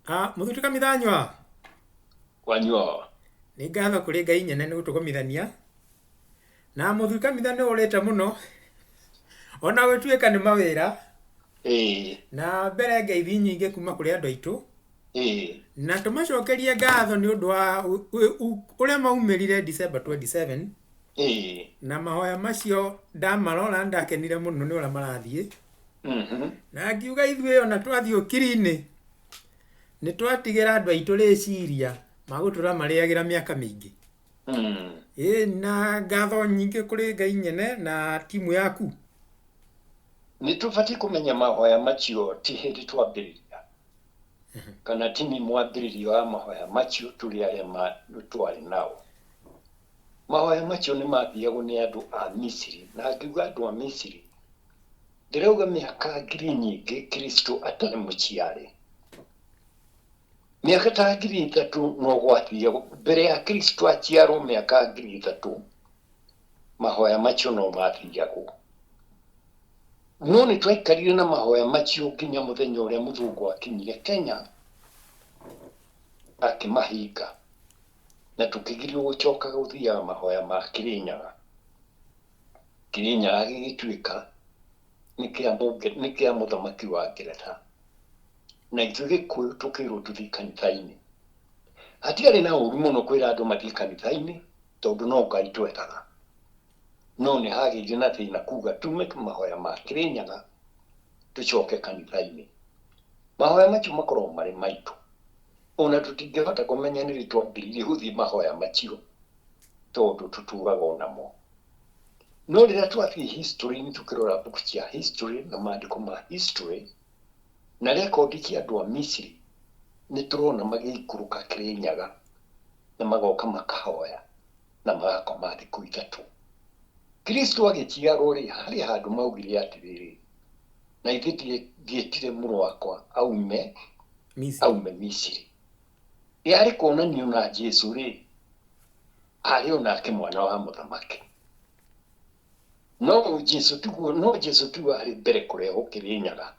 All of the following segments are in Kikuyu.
Mũthuri Kamithanyua. Wanyua. Nĩ ngatho kũrĩ Ngai nyene nĩ gũtũgomithania. Na mũthuri Kamitha nĩ ũrĩte mũno ona gũtuĩka nĩ mawĩra. Na mbere ngeithi nyingĩ kuma kũrĩ andũ aitũ. Na tũmacokerie ngatho nĩ ũndũ wa ũrĩa maumĩrire December 27. Na mahoya macio ndamarora ndakenire mũno nĩ ũrĩa marathiĩ. Na ngiuga ithuĩ ona twathiĩ ũkiri-inĩ nĩ twatigĩra andũ aitũ rĩciria magũtũra marĩagĩra mĩaka mĩingĩ. Ĩĩ na ngatho nyingĩ kũrĩ Ngai nyene na timu yaku. Nĩ tũbatiĩ kũmenya mahoya macio ti hĩndĩ twambĩrĩria kana ti nĩ mwambĩrĩrio wa mahoya macio tũrĩ arĩa twarĩ nao. Mahoya macio nĩ mathiagwo nĩ andũ a Misiri, na ngiuga andũ a Misiri ndĩrauga mĩaka ngiri nyingĩ Kristo atarĩ mũciare. Mĩaka ta 3000 no gwathiagwo mbere ya Kristo aciarwo mĩaka 3000 mahoya macio no mathiagwo. No nĩ twaikarire na mahoya macio nginya mũthenya ũrĩa mũthũngũ akinyire Kenya akĩmahinga na tũkĩgirio gũcoka gũthiaga mahoya ma Kĩrĩnyaga. Kĩrĩnyaga gĩgĩtuĩka nĩ kĩa mũthamaki wa Ngeretha na ithuĩ Gĩkũyũ tũkĩrwo tũthiĩ kanitha-inĩ. Hatiarĩ na ũru mũno kwĩra andũ mathiĩ kanitha-inĩ tondũ no Ngai twethaga. No nĩ hagĩire na thĩna kuga tume mahoya ma Kĩrĩnyaga tũcoke kanitha-inĩ. Mahoya macio makoragwo marĩ maitũ. Ona tũtingĩhota kũmenya nĩ rĩ twambĩrĩirie gũthiĩ mahoya macio tondũ tũtũraga onamo. No rĩrĩa twathiĩ history-inĩ tũkĩrora mbuku cia history na maandĩko ma history na rekondi cia andũ a Misiri nĩ tũrona magĩikũrũka Kĩrĩnyaga na magoka makahoya na magakoma thikũ ithatũ. Kristo agĩciarwo rĩ, harĩ handũ maugire atĩrĩrĩ, na ithe ndietire mũrũ wakwa aume aume Misiri. Yarĩ kuonanio na Jesu rĩ, arĩ o nake mwana wa mũthamaki. No Jesu tiguo, no Jesu tiguo arĩ mbere kũrehwo Kĩrĩnyaga.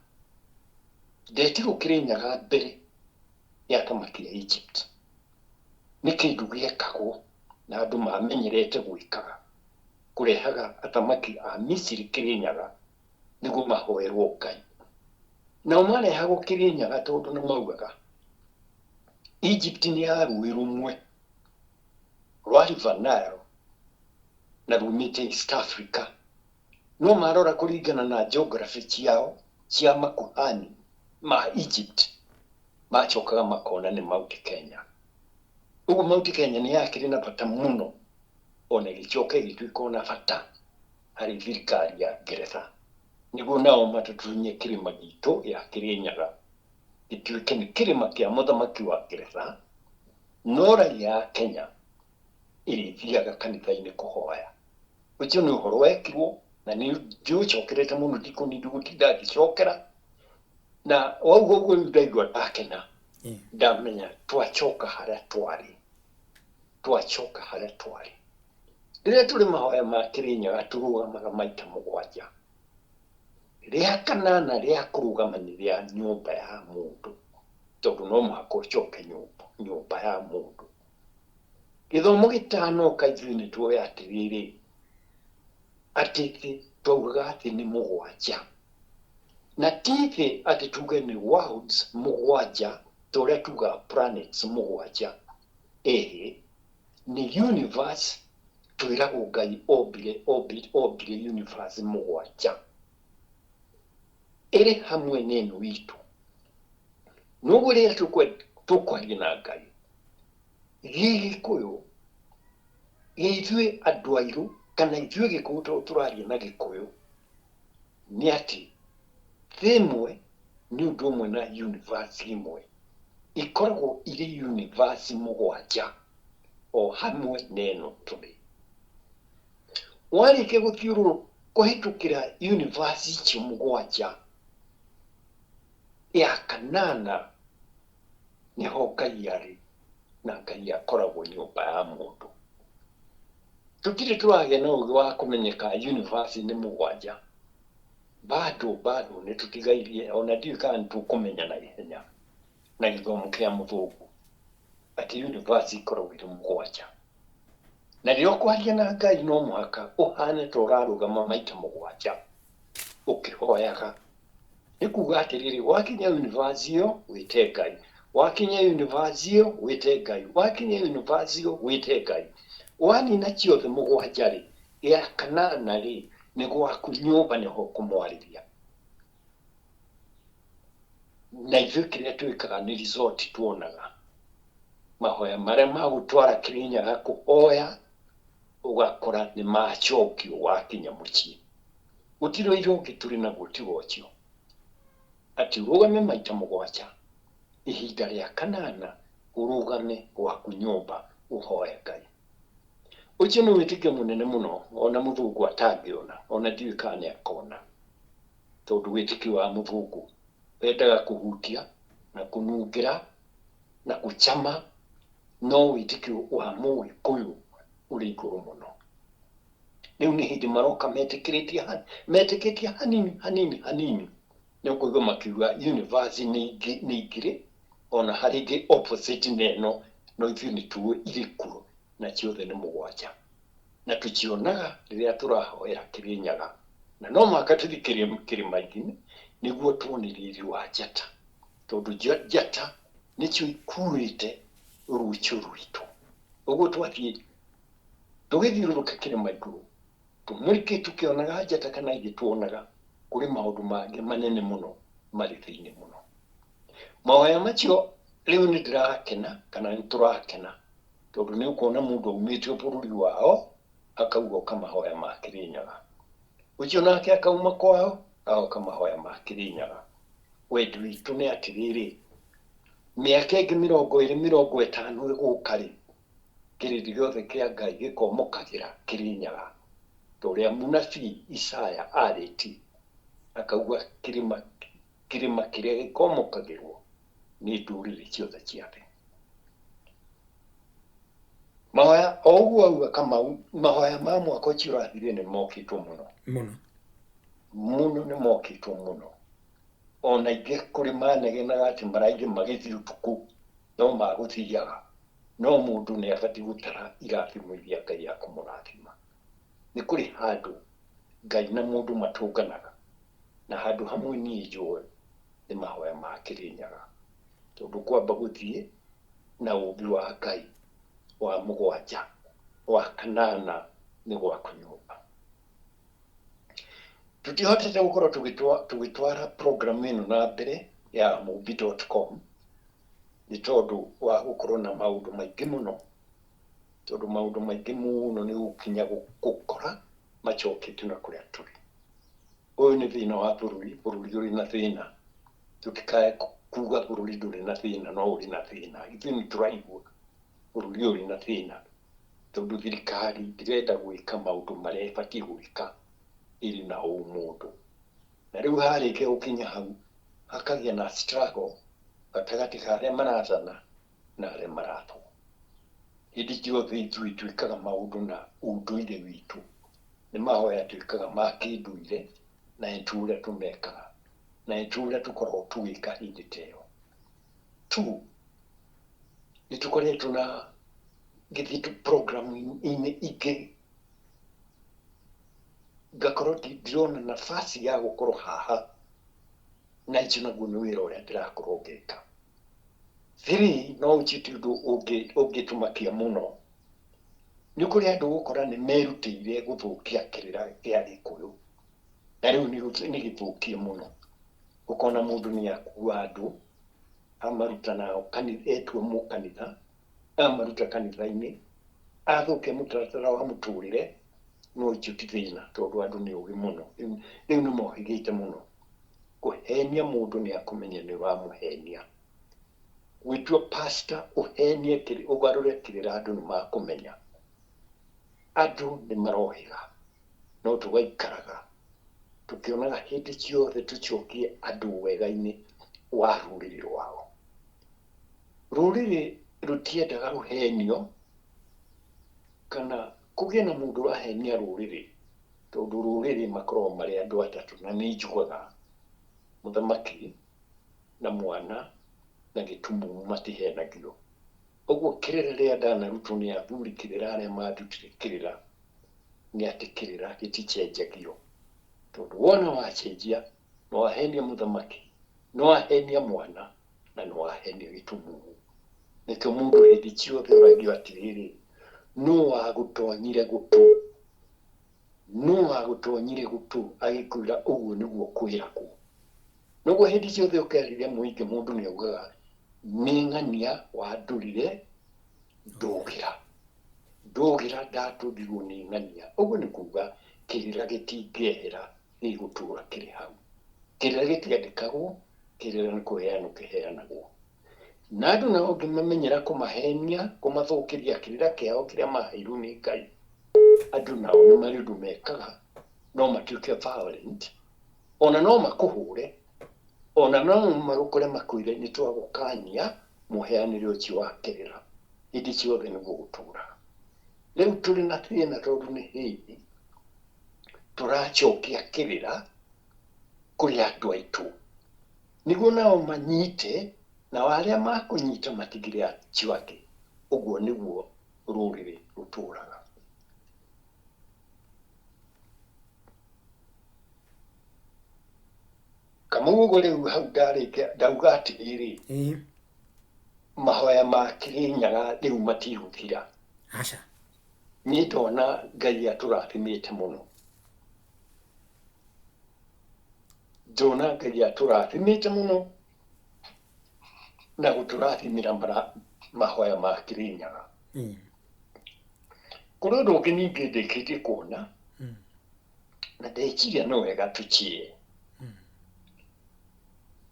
Ndetirwo Kĩrĩnyaga mbere ya athamaki a Egypt. Nĩ kĩndũ gĩekagwo na andũ mamenyerete gwĩkaga, kũrehaga athamaki a Misiri Kĩrĩnyaga nĩguo mahoerwo Ngai. Nao marehagwo Kĩrĩnyaga tondũ nĩ maugaga Egypt nĩ ya rũĩ rũmwe rwa River Nile na rumĩte East Africa. No marora kũringana na geography ciao cia makuhani ma Egypt macokaga makona nĩ Mount Kenya. Ũguo Mount Kenya nĩ yakĩrĩ na bata mũno ona ĩgĩcoka ĩgĩtuĩka ona bata harĩ thirikari ya Ngeretha nĩguo nao matũtunye kĩrĩma gitũ gĩa Kĩrĩnyaga gĩtuĩke nĩ kĩrĩma kĩa mũthamaki wa Ngeretha, no raia a Kenya ĩrĩthiaga kanitha-inĩ kũhoya. Ũcio nĩ ũhoro wekirwo na nĩ ndĩũcokerete mũno ndigũtinda ngĩcokera na wauga ũguo rĩu ndaigua ndakena ndamenya twacoka harĩa twarĩ, twacoka harĩa twarĩ. Rĩrĩa tũrĩ mahoya ma Kĩrĩnyaga tũrũgamaga maita mũgwanja. Rĩa kanana rĩa kũrũgama nĩ rĩa nyũmba ya mũndũ tondũ no mũhaka ũcoke nyũmba ya mũndũ. Gĩthomo gĩtanoka ithuĩ nĩ tuoĩ atĩrĩrĩ, atĩ thĩ twaugaga atĩ nĩ mũgwanja. Na ti thĩ atĩ tuge nĩ worlds mũgwanja ta ũrĩa tugaga planets mũgwanja. Ĩhĩ, nĩ universe twĩragwo Ngai ombire, ombire, ombire universe mũgwanja ĩrĩ hamwe na ĩno itũ. Noguo rĩrĩa tũkwaria na Ngai, gĩgĩkũyũ, ithuĩ andũ airũ kana ithuĩ Gĩkũyũ tondũ tũraria na Gĩkũyũ, nĩ atĩ thĩ ĩmwe nĩ ũndũ ũmwe na universe ĩmwe, ikoragwo irĩ universe mũgwanja o hamwe na ĩno tũrĩ. Warĩkia gũthiũrũrũka kũhĩtũkĩra universe icio mũgwanja, ya kanana nĩho Ngai arĩ na Ngai akoragwo nyũmba ya mũndũ. Tũtirĩ tũragĩa na ũgĩ wa kũmenyeka universe nĩ mũgwanja, bado bado nĩ tũtigairie ona ndiũĩ kana nĩ tũkũmenya na ihenya. Na gĩthomo kĩa mũthũngũ atĩ universe ikoragwo irĩ mũgwanja, na rĩrĩa ũkwaria na Ngai no mũhaka ũhane ta ũrarũgama maita mũgwanja ũkĩhoyaga. Nĩ kuga atĩrĩrĩ, wakinya universe ĩyo wĩte Ngai, wakinya universe ĩyo wĩte Ngai, wakinya universe ĩyo wĩte Ngai, wanina ciothe mũgwanja rĩ, ya kanana rĩ, nĩ gwaku nyũmba nĩho ũkũmwarĩria. Na ithuĩ kĩrĩa twĩkaga nĩ resort tuonaga mahoya marĩa magũtwara Kĩrĩnyaga kũhoya, ũgakora nĩ macokio wakinya mũciĩ. Gũtirĩ ũira ũngĩ tũrĩ naguo tiga ũcio, atĩ ũrũgame maita mũgwanja, ihinda rĩa kanana ũrũgame gwaku nyũmba ũhoe Ngai. Ũcio nĩ wĩtĩkio mũnene mũno ona mũthũngũ atangĩona, ona ndiũĩ kana nĩ akona, tondũ wĩtĩkio wa mũthũngũ wendaga kũhutia na kũnungĩra na gũcama, no wĩtĩkio wa mũgĩkũyũ ũrĩ igũrũ mũno. Rĩu nĩ hĩndĩ maroka metĩkĩrĩtie metĩkĩtie hanini hanini hanini, nĩ ũkũigua makiuga universe nĩ ingĩ, ona harĩ ingĩ opposite na ĩno, no ithuĩ nĩ tũĩ irĩ kuo na ciothe nĩ mũgwanja, na tũcionaga rĩrĩa tũrahoera Kĩrĩnyaga, na no mũhaka tũthiĩ kĩrĩma-inĩ nĩguo tuone riri wa njata, tondũ njata nĩcio ikuĩte rũciũ rwitũ. Ũguo twathiĩ tũgĩthiũrũrũka kĩrĩma igũrũ tũmũrĩke tũkĩonaga njata kana igĩtuonaga, kũrĩ maũndũ mangĩ manene mũno marĩ thĩinĩ mũno. Mahoya macio rĩu nĩ ndĩrakena kana nĩ tũrakena, tondũ nĩ ũkuona mũndũ aumĩte bũrũri wao akauga ũka mahoya ma Kĩrĩnyaga, ũcio nake akauma kwao agoka mahoya ma Kĩrĩnyaga. Wendi witũ nĩ atĩrĩrĩ, mĩaka ĩngĩ 20 50 ĩgũka rĩ, kĩrĩndĩ gĩothe kĩa Ngai gĩkomokagĩra Kĩrĩnyaga, ta ũrĩa mũnabii Isaya arĩtie akauga kĩrĩma kĩrĩma kĩrĩa gĩkomokagĩrwo nĩ ndũrĩrĩ ciothe cia thĩ. Mahoya o ũguo auga Kamau, mahoya ma mwaka ũcio ũrathirire nĩ mokĩtwo mũno mũno mũno, nĩ mokĩtwo mũno. Ona ingĩ kũrĩ manegenaga atĩ maraingĩ magĩthiĩ ũtukũ, no magũthiaga, no mũndũ nĩ abatiĩ gũtara irathimo iria Ngai akũmũrathima. Nĩ kũrĩ handũ Ngai na mũndũ matũnganaga, na handũ hamwe niĩ njũĩ nĩ mahoya ma Kĩrĩnyaga, tondũ kwamba gũthiĩ na ũmbi wa Ngai wa mũgwanja wa kanana nĩ gwaku nyũmba. Tũtihotete gũkorwo tũgĩtwara program ĩno na mbere ya mũmbi.com nĩ tondũ wa gũkorwo na maũndũ maingĩ mũno, tondũ maũndũ maingĩ mũno nĩ gũkinya gũkora macoketio na kũrĩa tũrĩ. Ũyũ nĩ thĩna wa bũrũri, bũrũri ũrĩ na thĩna. Tũtikae kuga bũrũri ndũrĩ na thĩna, no ũrĩ na thĩna. Ithuĩ nĩ tũraigua bũrũri ũrĩ na thĩna, tondũ thirikari ndĩrenda gwĩka maũndũ marĩa ĩbatiĩ gwĩka ĩrĩ na ũmũndũ. Na rĩu harĩkia gũkinya hau, hakagĩa na struggle gatagatĩ ka arĩa marathana na arĩa marathwo. Hĩndĩ ciothe ithuĩ twĩkaga maũndũ na ũndũire witũ, nĩ mahoya twĩkaga ma kĩndũire, na nĩ tũĩ ũrĩa tũmekaga, na nĩ tũĩ ũrĩa tũkoragwo tũgĩka hĩndĩ ta ĩyo. Two, nĩ tũkoretwo na gĩthiĩ program-inĩ ingĩ, ngakorwo ndirona nafasi ya gũkorwo haha, na icio naguo nĩ wĩra ũrĩa ndĩrakorwo ngĩka. Three, no ũcio ti ũndũ ũngĩtũmakia mũno, nĩ kũrĩ andũ ũgũkora nĩ merutĩire gũthũkia kĩrĩra kĩa Gĩkũyũ, na rĩu nĩ gĩthũkie mũno. Ũkona mũndũ nĩ akua andũ amaruta nao etua mũkanitha, amaruta kanitha-inĩ, athũkia mũtaratara wa mũtũrĩre, no ũcio ti thĩna tondũ andũ nĩ ũgĩ mũno. Rĩu nĩ mohĩgĩte mũno. Kũhenia mũndũ nĩ akũmenya nĩ ũramũhenia. Gwĩtua pastor ũhenie ũgarũre kĩrĩra andũ nĩ makũmenya. Andũ nĩ marohĩga, no tũgaikaraga tũkĩonaga hĩndĩ ciothe tũcokie andũ wega-inĩ wa rũrĩrĩ rwao. Rũrĩrĩ rũtiendaga rũhenio kana kũgĩe na mũndũ ũrahenia rũrĩrĩ, tondũ rũrĩrĩ makoragwo marĩ andũ atatũ, na nĩ njugaga mũthamaki na mwana Na gĩtumumu matihenagio. Ũguo kĩrĩra rĩrĩa ndanarutwo nĩ athuri kĩrĩra arĩa mandutire kĩrĩra nĩ atĩ kĩrĩra gĩtichenjagio. Tondũ wona wachenjia no wahenia mũthamaki, no wahenia mwana na no wahenia gĩtumumu. Nĩkĩo mũndũ hĩndĩ ciothe oragio atĩrĩrĩ, nũ wagũtonyire gũtũ? Nũ wagũtonyire gũtũ agĩkwĩra ũguo nĩguo kwĩragwo? Noguo hĩndĩ ciothe ũkĩarĩria mũingĩ mũndũ nĩ augaga nĩ ng'ania wandũrire ndũgĩra. Ndũgĩra ndatũrirwo nĩ ng'ania. Ũguo nĩ kuga kĩrĩra gĩtingĩehera gĩgũtũra kĩrĩ hau. Kĩrĩra gĩtiandĩkagwo, kĩrĩra nĩ kũheanwo kĩheanagwo. Na andũ nao ũngĩmamenyera kũmahenia, kũmathũkĩria kĩrĩra kĩao kĩrĩa maheirwo nĩ Ngai, andũ nao nĩ marĩ ũndũ mekaga, no matuĩke violent, ona no makũhũre, ona no magũkore makwĩre nĩ twagũkania mũheanĩre ũcio wa kĩrĩra hĩndĩ ciothe nĩguo gũtũra. Rĩu tũrĩ na thĩna tondũ nĩ hĩndĩ tũracokia kĩrĩra kũrĩ andũ aitũ nĩguo nao manyite, nao arĩa makũnyita matigire acio angĩ. Ũguo nĩguo rũrĩrĩ rũtũraga. Kamau ũguo rĩu hau ndarĩkia ndauga atĩrĩrĩ, mahoya ma Kĩrĩnyaga rĩu matigũthira. Aca. Niĩ ndona Ngai atũrathimĩte mũno. Ndona Ngai atũrathimĩte mũno na gũtũrathimĩra mahoya ma Kĩrĩnyaga. Kũrĩ ũndũ ũngĩ ningĩ ndĩkĩtie kuona na ndeciria no wega tũchie.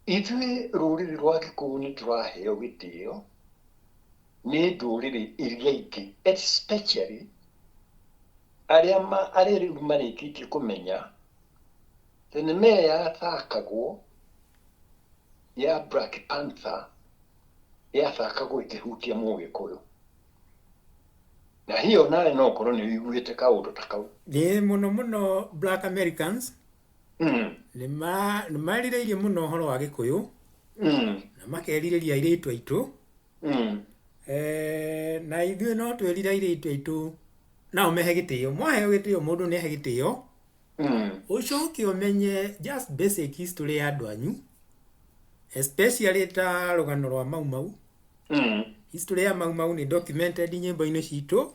Ithuĩ rũrĩrĩ rwa Gĩkũyũ nĩ tũraheo gĩtĩo nĩ ndũrĩrĩ iria ingĩ, especially arĩa arĩa rĩu marĩkĩtie kũmenya thenema ĩyo yathakagwo ya Black Panther yathakagwo ĩkĩhutia Mũgĩkũyũ. Na hiyo nawe no ũkorwo nĩ ũiguĩte kaũndũ ta kau. Nĩ mũno mũno Black Americans nĩ marirĩirie mũno ũhoro wa Gĩkũyũ na makerirĩria airĩtu aitũ. Na ithuĩ no twĩrire airĩtu aitũ nao mehe gĩtĩo. Mwaheo gĩtĩo mũndũ nĩ ahe gĩtĩo. Ũcoke ũmenye just basic history ya andũ anyu, especially ta rũgano rwa Mau Mau. History ya Mau Mau nĩ documented nyĩmbo-inĩ citũ.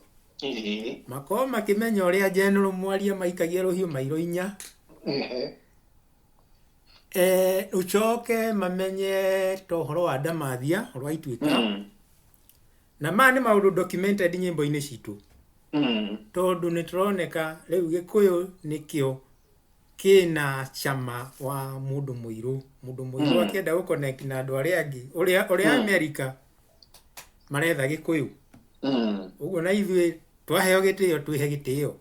Makorwo makĩmenya ũrĩa General Mwaria maikagia rũhiũ mairo inya. Ũcoke mamenye ta ũhoro wa Ndamathia, ũhoro wa Ituĩka. Na maya nĩ maũndũ documented nyĩmbo-inĩ citũ. Tondũ nĩ tũroneka rĩu Gĩkũyũ nĩkĩo kĩna cama wa mũndũ mũirũ. Mũndũ mũirũ akĩenda gũ connect na andũ arĩa angĩ, ũrĩa ũrĩa America maretha Gĩkũyũ. Ũguo na ithuĩ twaheo gĩtĩo twĩhe gĩtĩo.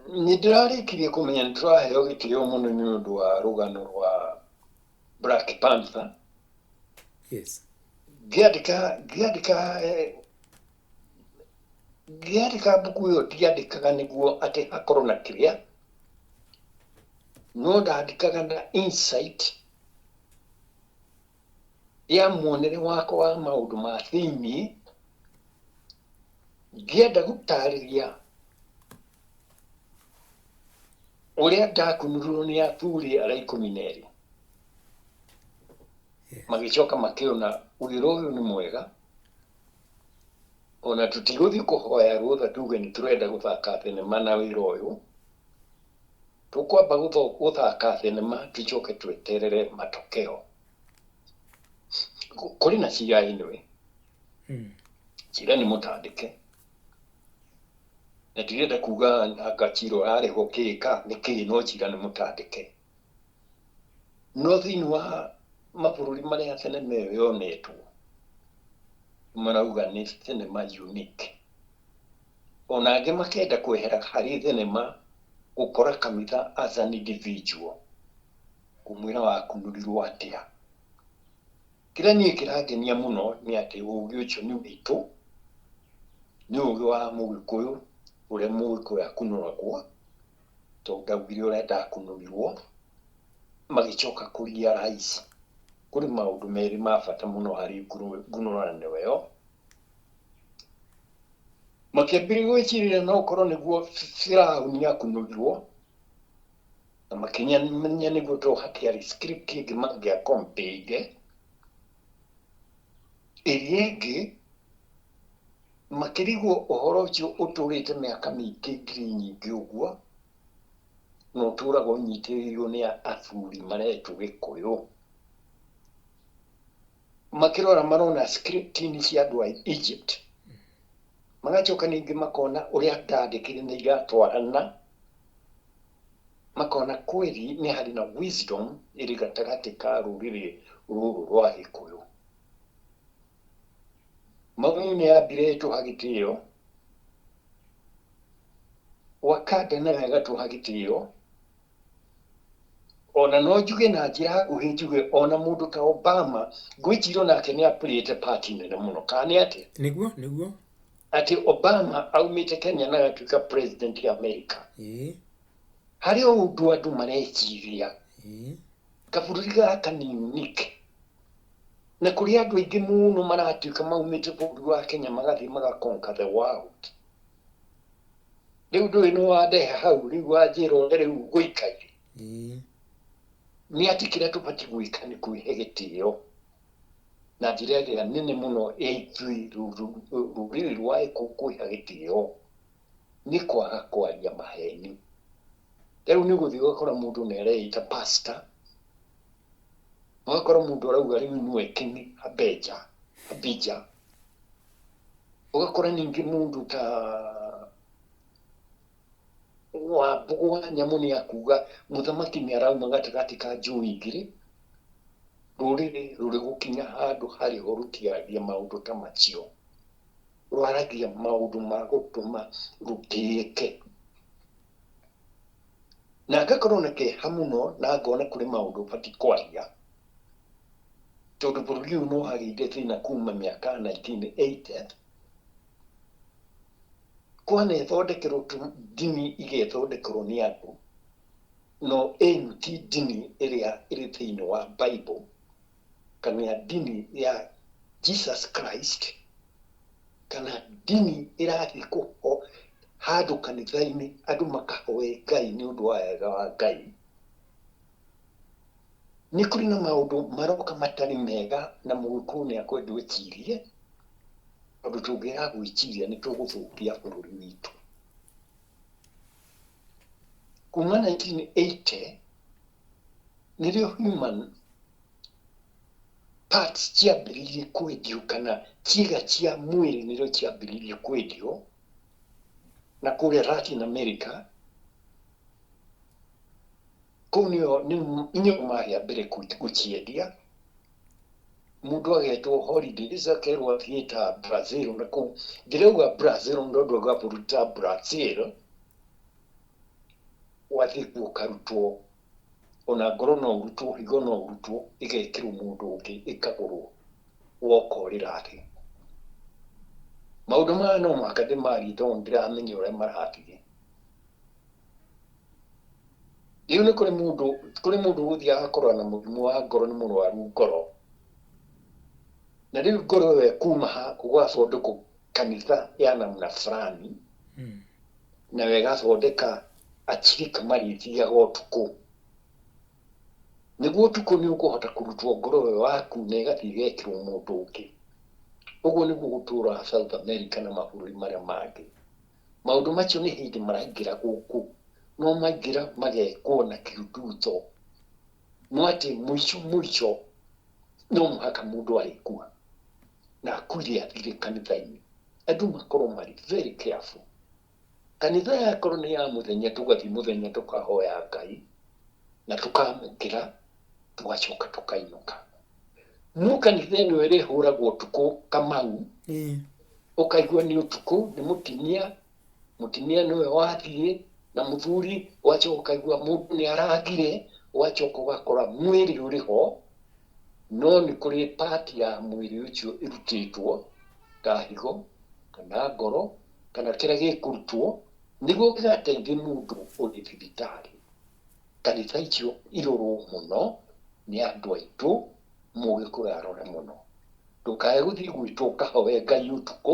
Nĩ ndĩrarĩkirie kũmenya nĩ tũraheo gĩtĩo mũno nĩ ũndũ wa rũgano rwa Black Panther. Yes. Ngĩandĩka ngĩandĩka ngĩandĩka mbuku ĩyo ndiandĩkaga nĩguo atĩ hakorwo na kĩrĩa, no ndandĩkaga na insight ya muonere wakwa wa maũndũ ma thĩiniĩ, ngĩenda gũtarĩria ũrĩa ndakunũrirwo nĩ athuri arĩa 12. Magĩcoka makĩona wĩra ũyũ nĩ mwega, ona tũtigũthiĩ kũhoya rũtha tuge nĩ tũrenda gũthaka thenema na wĩra ũyũ, tũkwamba gũthaka thenema tũcoke tweterere matokeo. Kũrĩ na cira anyway. Cira nĩ mũtandĩke na ndirenda kuga anga cira ũrarĩhwo kĩĩ ka nĩ kĩĩ, no cira nĩ mũtandĩke. No thĩinĩ wa mabũrũri marĩa thenema ĩyo yonetwo, marauga nĩ thenema unique. Ona angĩ makenda kwehera harĩ thenema gũkora kanitha as an individual, kũmwĩra wakunũrirwo atĩa. Kĩrĩa niĩ kĩrangenia mũno nĩ atĩ ũgĩ ũcio nĩ witũ, nĩ ũgĩ wa Mũgĩkũyũ ũrĩa Mũgĩkũyũ akunũragwo, tondũ ndaugire ũrĩa ndakunũrirwo, magĩcoka kũ realize Kũrĩ maũndũ merĩ ma bata mũno harĩ ngũnũranĩro ĩyo. Makĩambĩrĩria gwĩciria no ũkorwo nĩguo Firaũni akunũrirwo, na makĩmenya nĩguo to hatiarĩ script ĩngĩ mangĩakompeire. Ĩrĩa ĩngĩ makĩrigwo ũhoro ũcio ũtũrĩte mĩaka mĩingĩ ngiri nyingĩ ũguo, na ũtũraga ũnyitĩrĩirwo nĩ athuri maretwo Gĩkũyũ. Makĩrora marona script-inĩ cia andũ a Egypt, magacoka ningĩ makona ũrĩa ndandĩkire nĩ iratwarana, makona kweli nĩ harĩ na wisdom ĩrĩ gatagatĩ ka rũrĩrĩ rũrũ rwa Gĩkũyũ. Mami nĩ ambire ĩtũha gĩtĩo, Wakanda nayo ĩgatũha gĩtĩo, ona no njuge na njĩra nguhĩ njuge ona mũndũ ta Obama ngwĩciria onake nĩ aplayĩte part nene mũno, kana nĩ atĩa? Nĩguo, nĩguo. Atĩ Obama aumĩte Kenya na agatuĩka president ya America. Harĩ o ũndũ andũ mareciria. Kabũrũri gaka nĩ unique. Na kũrĩ andũ aingĩ mũno maratuĩka maumĩte bũrũri wa Kenya magathiĩ maga conquer the world. Rĩu ndũĩ nĩ wandehe hau rĩu wanjĩra ũrĩa rĩu gũikaire. Nĩ atĩ kĩrĩa tũbatiĩ gwĩka nĩ kwĩhe gĩtĩo na njĩra ĩrĩa nene mũno ya ithuĩ rũrĩrĩ rwa Gĩkũyũ kwĩha gĩtĩo nĩ kwaga kwaria maheni. Rĩu nĩ ũgũthiĩ ũgakora mũndũ nĩ areĩta pastor, ũgakora mũndũ arauga rĩu nĩwe King Abeja, Abija. Ũgakora ningĩ mũndũ ta Wambũgũ wa Nyamũ nĩ akuga mũthamaki nĩ arauma gatagatĩ ka njũĩ igĩrĩ, rũrĩrĩ rũrĩ gũkinya handũ harĩho rũtiaragia maũndũ ta macio, rwaragia maũndũ ma gũtũma rũtĩĩke. Na ngakorwo na kĩeha mũno na ngona kũrĩ maũndũ batiĩ kwaria, tondũ bũrũri ũyũ no wagĩire thĩna kuma mĩaka 1980, kwanethondekerwo ndini igethondekerwo nĩ andũ, no ĩno ti ndini ĩrĩa ĩrĩ thĩinĩ wa Bible, kana ndini ya Jesus Christ, kana ndini ĩrathiĩ kũho handũ kanitha-inĩ andũ makahoe Ngai nĩ ũndũ wa wega wa Ngai. Nĩ kũrĩ na maũndũ maroka matarĩ mega na Mũgĩkũyũ nĩ akwenda ecirie, tondũ tũngĩaga gwĩciria nĩ tũgũthũkia bũrũri witũ. Kuma 1980 nĩrĩo human parts ciambĩrĩirie kwendio kana ciĩga cia mwĩrĩ nĩrĩo ciambĩrĩirie kwendio na kũrĩa Latin America, kũu nĩo nĩo marĩa mbere gũciendia. Mũndũ agetwo holidays akerwo athiĩ ta Brazil na kũu, ndĩrauga Brazil tondũ gabũrũri ta Brazil wathiĩ kuo ũkarutwo ona ngoro no ũrutwo, higo no ũrutwo, ĩgekĩrwo mũndũ ũngĩ ĩkagũrwo woka ũrĩra thĩ. Maũndũ maya no mũhaka ndĩmarie tondũ nĩndĩramenya ũrĩa marathiĩ. Rĩu nĩ kũrĩ mũndũ kũrĩ mũndũ ũgũthiĩ agakorwo na mũrimũ wa ngoro nĩ mũrwaru ngoro, na rĩu ngoro ĩyo ĩkuma ha gũgathondekwo kanitha ya namna fulani, nayo ĩgathondeka achirika marĩthiaga ũtukũ, nĩguo ũtukũ nĩ ũkũhota kũrutwo ngoro ĩyo yaku na ĩgathiĩ ĩgekĩrwo mũndũ ũngĩ. Ũguo nĩguo gũtũraga South America na mabũrũri marĩa mangĩ. Maũndũ macio nĩ hĩndĩ maraingĩra gũkũ, no maingĩra magekwo na kĩhututho, no atĩ mũico mũico no mũhaka mũndũ arĩkua na akuire athire kanitha-inĩ. Andũ makorwo marĩ very careful. Kanitha yakorwo nĩ ya mũthenya tũgathiĩ mũthenya tũkahoya Ngai na tũkamũkĩra tũgacoka tũkainũka. No kanitha ĩno ĩrĩhũragwo ũtukũ Kamau, ũkaigua nĩ ũtukũ nĩ mũtumia, mũtumia nĩwe wathiĩ na mũthuri, ũgacoka ũkaigua mũndũ nĩ aragire, ũgacoka ũgakora mwĩrĩ ũrĩ ho, no nĩ kũrĩ part ya mwĩrĩ ũcio ĩrutĩtwo ta higo kana ngoro kana kĩrĩa gĩkũrutwo nĩguo gĩgateithie mũndũ ũrĩ thibitarĩ. Kanitha icio irorwo mũno nĩ andũ aitũ. Mũgĩkũyũ arore mũno. Ndũkae gũthiĩ gwitũ ũkahoe Ngai ũtukũ,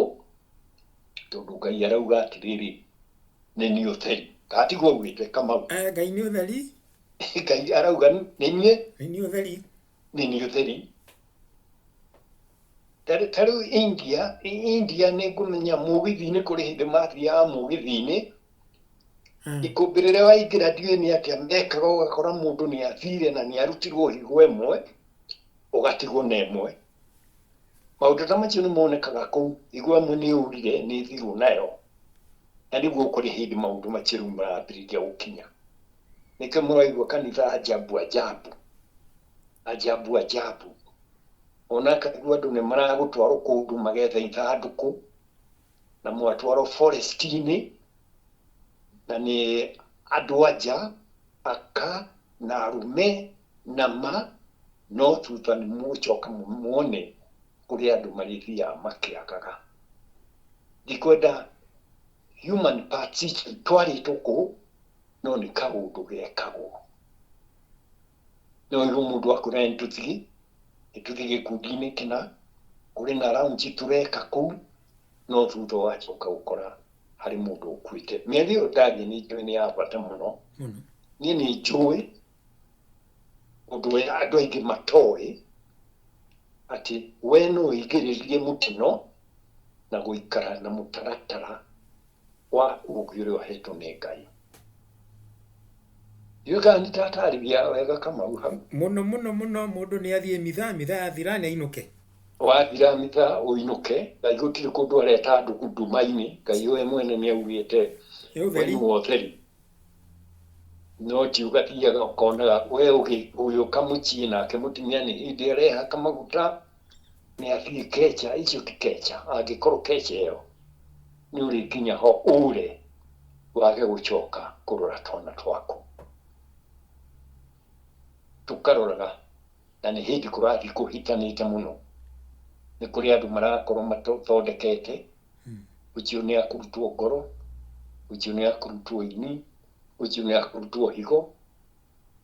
tondũ Ngai arauga atĩrĩrĩ, nĩ niĩ ũtheri. Kana tiguo augĩte Kamau? Ngai nĩ ũtheri. Ngai arauga nĩ niĩ? Nĩ niĩ ũtheri. Nĩ niĩ ũtheri. Ta rĩu India, India nĩ ngũmenya mũgithi-inĩ kũrĩ hĩndĩ mathiaga mũgithi-inĩ, ikũmbĩ rĩrĩa waingĩra ndiũĩ nĩ atĩa mekaga ũgakora mũndũ nĩ athire na nĩ arutirwo higo ĩmwe, ũgatigwo na ĩmwe. Maũndũ ta macio nĩ monekaga kũu, higo ĩmwe nĩ yũrire nĩ ĩthirwo nayo. Na nĩguo kũrĩ hĩndĩ maũndũ macio rĩu marambĩrĩria gũkinya. Nĩkĩo mũraigua kanitha ajabu ajabu, ajabu ajabu. Ona akaigua andũ nĩ maragũtwarwo kũndũ magetha ithandũkũ, na mwatwarwo forest-inĩ, na nĩ andũ anja, aka na arũme na ma, no thutha nĩ mũgũcoka muone kũrĩa andũ marĩthiaga makĩagaga. Ndikwenda human parts icio itwarĩtwo kũu, no nĩ kaũndũ gekagwo. No ũigue mũndũ akwĩra nĩ tũthiĩ, nĩ tũthiĩ gĩkundi-inĩ kĩna, kũrĩ na lounge tũreka kũu, no thutha ũgacoka gũkora harĩ mũndũ ũkuĩte. Mĩario ĩyo ndaria nĩ njũĩ nĩ ya bata mũno. Niĩ nĩ njũĩ ũndũ ũrĩa andũ aingĩ matoĩ, atĩ we no ũigĩrĩrie mũtino na gũikara na mũtaratara wa ũũgĩ ũrĩa ũhetwo nĩ Ngai. Ndiũĩ kana nĩ ndatarĩria wega Kamau hau. Mũno mũno mũno, mũndũ nĩ athiĩ mitha, mitha yathira nĩ ainũke. Wathira mitha ũinũke, Ngai gũtirĩ kũndũ areta andũ nduma-inĩ, Ngai we mwene nĩ augĩte we nĩ wa ũtheri. No ti ũgathiaga ũkonaga we ũgĩũka mũciĩ nake mũtumia nĩ hĩndĩ arehaka maguta, nĩ athiĩ kecha, icio ti kecha, angĩkorwo kecha ĩyo nĩ ũrĩkinya ho ũre wage gũcoka kũrora twana twaku. Tũkaroraga na nĩ hĩndĩ kũrathiĩ kũhitanĩte mũno. Nĩ kũrĩ andũ marakorwo mathondekete, ũcio nĩ akũrutwo ngoro, ũcio nĩ akũrutwo ini, ũcio nĩ akũrutwo higo,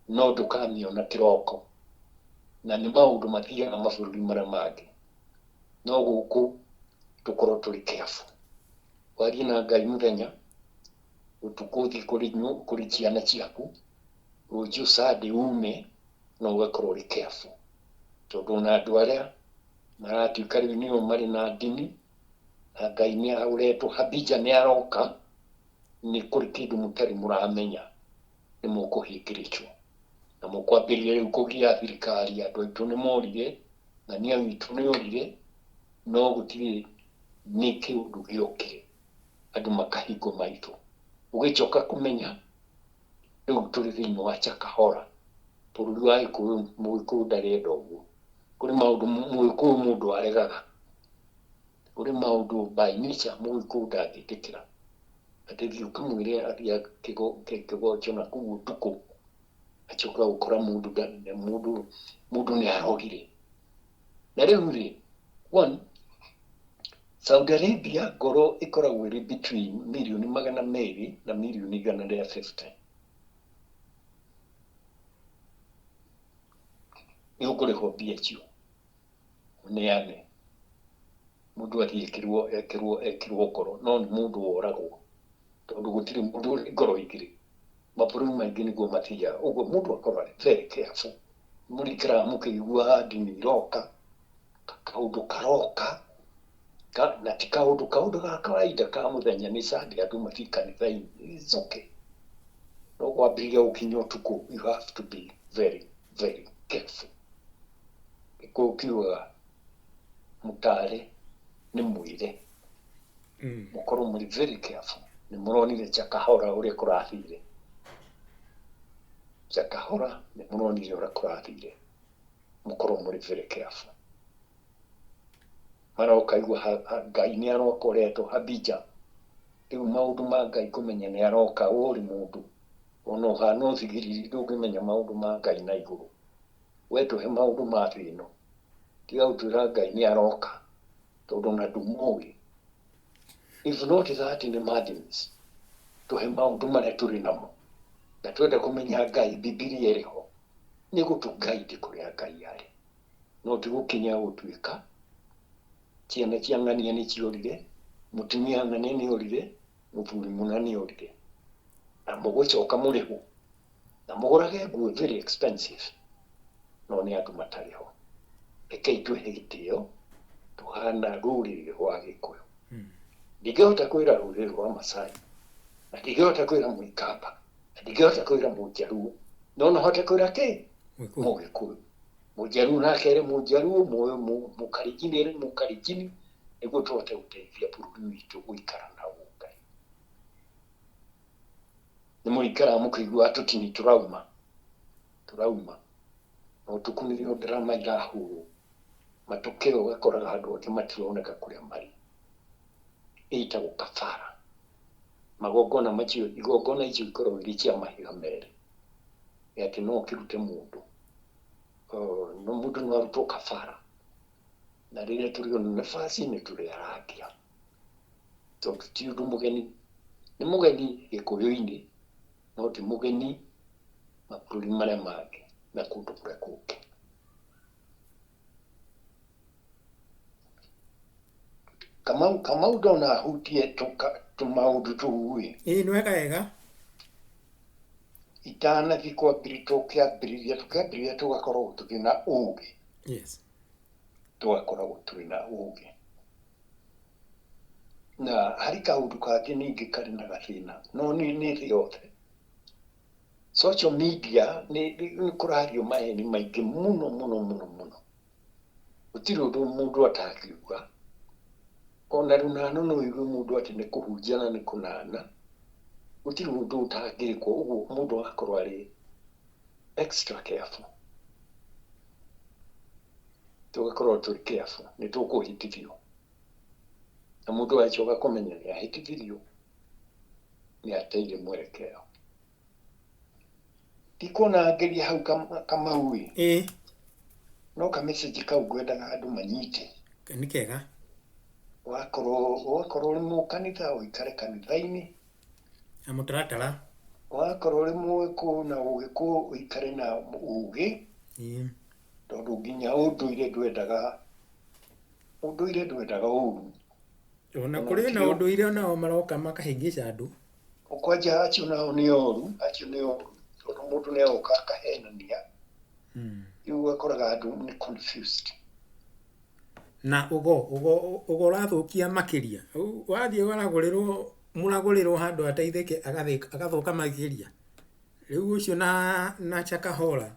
no ndũkamĩona kĩroko. Na nĩ maũndũ mathiaga mabũrũri marĩa mangĩ. No gũkũ tũkorwo tũrĩ careful. Warie na Ngai mũthenya, ũtukũ ũthiĩ kũrĩ ciana ciaku, rũciũ Sunday ume, no ũgakorwo ũrĩ careful. Tondũ ona andũ arĩa maratuĩka rĩu nĩo marĩ na ndini, na Ngai nĩ ũretwo Habija nĩ aroka, nĩ kũrĩ kĩndũ mũtarĩ mũramenya, nĩ mũkũhĩngĩrĩcwo. Na mũkwambĩrĩria rĩu kũgia thirikari, andũ aitũ nĩ morire, ng'ania witũ nĩ orire, no gũtirĩ nĩ kĩũndũ gĩokire, andũ makahingwo maitho. Ũgĩcoka kũmenya rĩu tũrĩ thĩinĩ wa Chakahora, bũrũri wa Gĩkũyũ, Mũgĩkũyũ ndarenda ũguo. Kũrĩ maũndũ Mũgĩkũyũ mũndũ aregaga, kũrĩ maũndũ by nature Mũgĩkũyũ ndangĩtĩkĩra. Atĩ thiĩ ũkamwĩre athiĩ kĩgoco na kũu ũtukũ, acoka gũkora mũndũ mũndũ mũndũ nĩ arogire. Na rĩu rĩ, one, Saudi Arabia ngoro ĩkoragwo ĩrĩ between mirioni magana merĩ na mirioni igana rĩa 50. Nĩ ũkũrĩhwo mbia icio ũneane mũndũ athiĩ ekĩrwo ekĩrwo ekĩrwo ngoro, no nĩ mũndũ woragwo tondũ gũtirĩ mũndũ ũrĩ ngoro igĩrĩ. Mabũrũri maingĩ nĩguo mathiaga ũguo, mũndũ akorwo arĩ very careful. Mũrĩikaraga mũkĩiguaga ndini iroka, kaũndũ karoka, na ti kaũndũ, kaũndũ ga kawaida ka mũthenya nĩ Sunday andũ mathiĩ kanitha-inĩ, it's okay. No kwambĩrĩria gũkinya ũtukũ, you have to be very very careful. Gĩkũyũ kiugaga mũtare nĩ mwĩre, mũkorwo mũrĩ very careful. Nĩ mũronire Chakahora ũrĩa kũrathire. Chakahora nĩ mũronire ũrĩa kũrathire. Mũkorwo mũrĩ very careful. Mara ũkaigua Ngai nĩ aroka ũretwo Habija. Rĩu maũndũ ma Ngai kũmenya nĩ aroka, we ũrĩ mũndũ. Ona ũhana ũthigiriri ndũngĩmenya maũndũ ma Ngai na igũrũ. We tũhe maũndũ ma thĩ ĩno. Tiga gũtwĩra Ngai nĩ aroka, tondũ ona ndũmũĩ. If not that nĩ madness. Tũhe maũndũ marĩa tũrĩ namo. Na twenda kũmenya Ngai, Bibilia ĩrĩ ho. Nĩ gũtũ guide kũrĩa Ngai arĩ. No ti gũkinya gũtuĩka ciana cia ng'ania nĩ ciorire, mũtumia ng'ania nĩ orire, mũthuri mũna nĩ orire, na mũgũcoka mũrĩhwo na mũgũrage nguo very expensive, no nĩ andũ matarĩ ho. Rekei twĩhe gĩtĩo tũhana rũrĩrĩ rwa Gĩkũyũ. Ndingĩhota kwĩra rũrĩrĩ rwa Masai, na ndingĩhota kwĩra Mũikamba, na ndingĩhota kwĩra Mũnjaruo, no no hote kwĩra kĩ? Mũgĩkũyũ. Mũnjaruo nake ere Mũnjaruo, Mũkalenjin ere Mũkalenjin, nĩguo tũhote gũteithia bũrũri witũ gũikara na ũngai. Nĩ mũikaraga mũkĩiguaga tũtini tũrauma, tũrauma, na ũtukũ nĩrĩo drama irahũrwo, matokeo ũgakoraga andũ angĩ matironeka kũrĩa marĩ. Ĩtagwo kabara. Magongona macio, igongona icio ikoragwo irĩ cia mahiga merĩ, atĩ no ũkĩrute mũndũ, no mũndũ no arutwo kabara, na rĩrĩa tũrĩ ona nabasi nĩ tũrĩ arangia, tondũ ti ũndũ mũgeni, nĩ mũgeni Gĩkũyũ-inĩ, no ti mũgeni mabũrũri marĩa mangĩ na kũndũ kũrĩa kũngĩ. Kamau, Kamau ndona ahutie tũmaũndũ tũu ĩ. Ĩĩ nĩ wega wega. Itanathiĩ kwambĩrĩria, tũkĩambĩrĩria, tũkĩambĩrĩria tũgakoragwo tũrĩ na ũgĩ. Yes. Tũgakoragwo tũrĩ na ũgĩ. Na harĩ kaũndũ kangĩ ningĩ karĩ na gathĩna, no nĩ thĩ yothe. Social media nĩ kũrario maheni maingĩ mũno mũno mũno mũno. Gũtirĩ ũndũ mũndũ atangiuga. Ona rũnano no ũigue mũndũ atĩ nĩ kũhunjia na nĩ kũnana. Gũtirĩ ũndũ ũtangĩkwo, ũguo mũndũ agakorwo arĩ extra careful. Tũgakorwo tũrĩ careful, nĩ tũkũhĩtithio. Na mũndũ acoka kũmenya nĩ ahĩtithirio, nĩ ateire mwerekeo. Ndikuona ngeria hau Kamau ĩ. Ĩĩ. No ka message kau ngwendaga andũ manyite. Nĩ kega. Wakorwo ũrĩ mũkanitha ũikare kanitha-inĩ. Na mũtaratara. Wakorwo ũrĩ mũgĩkũyũ na ũgĩkũyũ ũikare na ũgĩ. Ĩĩ. Tondũ nginya ũndũire ndwendaga, ũndũire ndwendaga ũru. Ona kũrĩ na ũndũire onao maroka makahĩngĩca andũ. Kwanja acio nao nĩ oru, acio nĩ oru. Tondũ mũndũ nĩ agoka akahenania. Rĩu ũgakoraga andũ nĩ confused. Na ũgo, ũgo, ũgo ũrathũkia makĩria. Wathiĩ waragũrĩrwo, mũragũrĩrwo handũ ateithĩke agathũka makĩria. Rĩu ũcio na Shakahola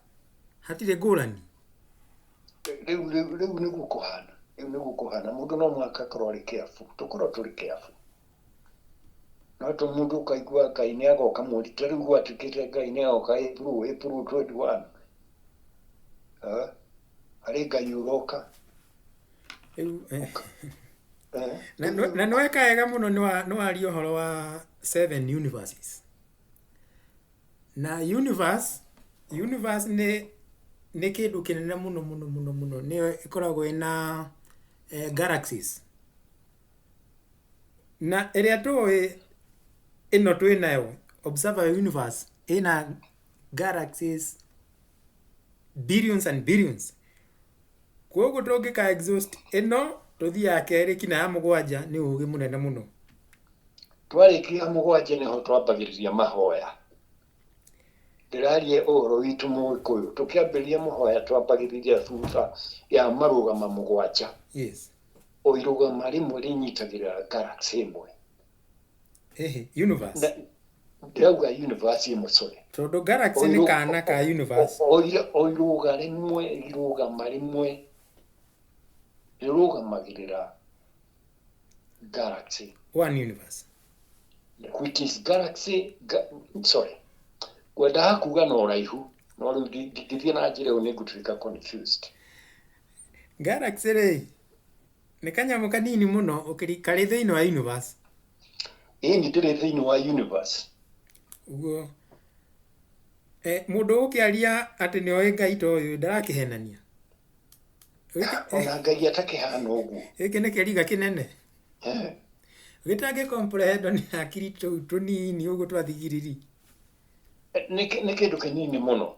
hatirĩ ngũrani. Rĩu rĩu nĩguo kũhana. Rĩu nĩguo kũhana. Mũndũ no mũhaka akorwo arĩ careful. Tũkorwo tũrĩ careful. No to mũndũ ũkaigua Ngai nĩ agoka mweri, ta rĩu gwatuĩkĩte Ngai nĩ agoka April 21. Harĩ Ngai ũroka. Rĩu, na nĩ weka wega mũno nĩ waria ũhoro wa seven universes. Na universe, universe nĩ kĩndũ kĩnene mũno mũno mũno mũno. Nĩyo ĩkoragwo ĩna galaxies. Na ĩrĩa tũĩ ĩno twĩ nayo observer universe ĩna galaxies billions and billions. Koguo tũngĩka exhaust ĩno tũthiĩ ya kerĩ kinya ya mũgwanja nĩ ũgĩ mũnene mũno. Twarĩkia mũgwanja nĩho twambagĩrĩria mahoya. Ndĩraria ũhoro witũ mũgĩkũyũ. Tũkĩambĩrĩria mahoya twambagĩrĩria thutha ya marũgama mũgwanja. Yes. O irũgama rĩmwe rĩnyitagĩrĩra galaxy ĩmwe. Ehe, universe. Ndĩrauga universe ĩmwe, sorry. Tondũ galaxy nĩ kana ka universe. O irũga rĩmwe, irũgama rĩmwe rĩrũgamagĩrĩra galaxy. One universe. Which is galaxy, sorry. Ngwendaga kuga na ũraihu, no rĩu ndingĩthiĩ na njĩra ĩyo nĩ ngũtuĩka confused. Galaxy rĩ, nĩ kanyamũ kanini mũno karĩ thĩinĩ wa universe. Ĩĩ nĩ ndĩrĩ thĩinĩ wa universe. Ũguo mũndũ ũkĩaria atĩ nĩ oĩ Ngai ta ũyũ ndarakĩhenania. Ona Ngai atakĩhana ũguo. Gĩkĩ nĩ kĩriga kĩnene. Gĩtangĩ comprehend nĩ hakiri tũu tũnini ũguo twa thigiriri. Nĩ kĩndũ kĩnini mũno.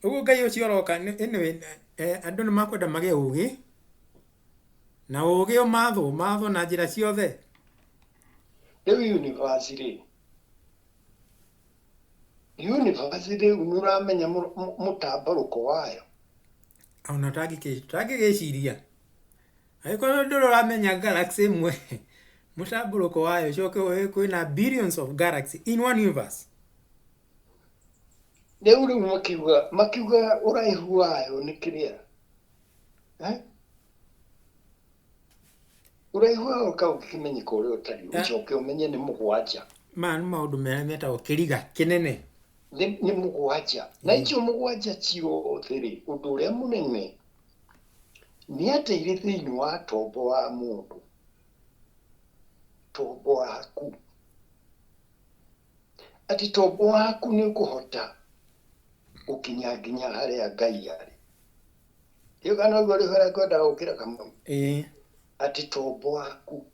Ũguo Ngai ũcio ũroka anyway, andũ nĩ makwenda magĩe ũgĩ na ũgĩ ũmathwo ũmathwo na njĩra ciothe. Rĩu universe rĩ, universe rĩu nĩ ũramenya mũtambarũko wayo? Ona tangĩgĩciria angĩkorwo ndũrĩ ũramenya galaxy ĩmwe mũtambũrũko wayo, ũcoke ũĩ kwĩna billions of galaxy in one universe. Rĩu makiuga ũraihu wayo nĩ kĩrĩa, eh? Ũraihu wayo ka ũngĩkĩmenyeka ũrĩa ũtariĩ, ũcoke ũmenye nĩ mũgwanja. Maya nĩ maũndũ marĩa metagwo kĩriga kĩnene. Nĩ mũgwanja, na icio mũgwanja ciothe rĩ, ũndũ ũrĩa mũnene nĩ atĩ irĩ thĩinĩ wa tombo wa mũndũ, tombo waku, atĩ tombo waku nĩ ũkũhota gũkinya nginya harĩa Ngai arĩ. Ĩyo kana ũguo rĩu harĩa ngwendaga gũkĩra, Kamau? Ĩĩ. Atĩ tombo waku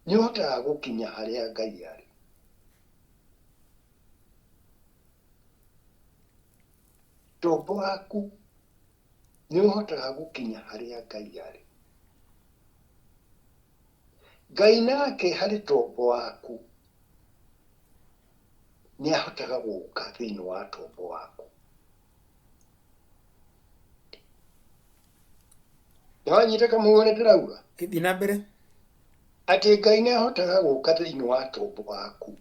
nĩ ũhotaga gũkinya harĩa Ngai arĩ. Tombo waku nĩ ũhotaga gũkinya harĩa Ngai arĩ. Ngai nake harĩ tombo waku nĩ ahotaga gũka thĩinĩ wa tombo waku. Nĩwanyita, Kamau, ũrĩa ndĩrauga? Thiĩ na mbere. Atĩ Ngai nĩ ahotaga gũka thĩinĩ wa tombo waku,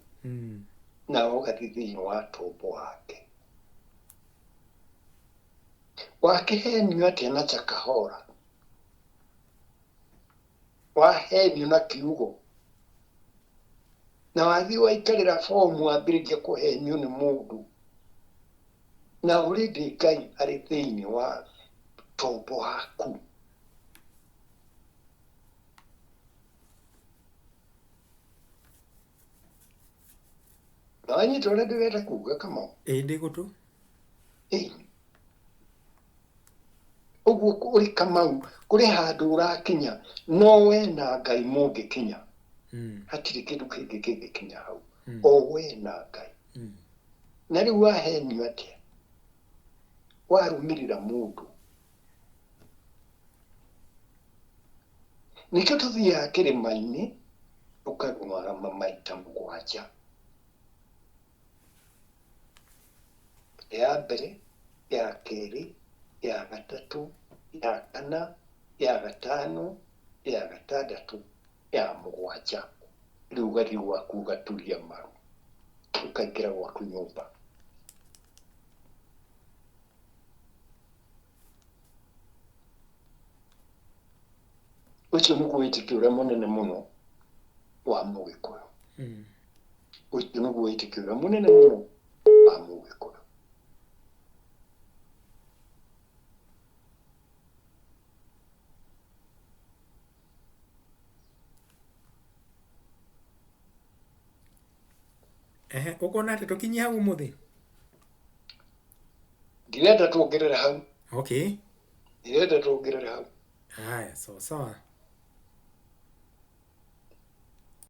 nawe ũgathiĩ thĩinĩ wa tombo wake. Wakĩhenio atĩa na Chakahora? Wahenio na kiugo na wathiĩ waikarĩra bomu, wambĩrĩria kũhenio nĩ mũndũ, na already Ngai arĩ thĩinĩ wa tombo waku. Na wanyita ũrĩa ndĩrenda kuga, Kamau? Ĩĩ, ndĩ gũtũ. Ĩĩ. Ũguo ũrĩ, Kamau, kũrĩ handũ ũrakinya no we na Ngai mũngĩkinya. Hatirĩ kĩndũ kĩngĩ kĩngĩkinya hau, o we na Ngai. Na rĩu wahenio atĩa? Warũmĩrĩra mũndũ. Nĩkĩo tũthiaga kĩrĩma-inĩ tũkarũgama maita mũgwanja, ya mbere, ya kerĩ, ya gatatũ, ya kana, ya gatano, ya gatandatũ, ya mũgwanja. Rĩu ũgathiĩ gwaku ũgaturia maru, ũkaingĩra gwaku nyũmba. Ũcio nĩguo wĩtĩkio ũrĩa mũnene mũno wa Mũgĩkũyũ. Ũcio nĩguo wĩtĩkio ũrĩa mũnene mũno wa Mũgĩkũyũ. Ehe, ũkuona atĩ tũkinyie hau ũmũthĩ? Ndirenda tuongerere hau. Okay. Ndirenda tuongerere hau. Haya, sawa sawa.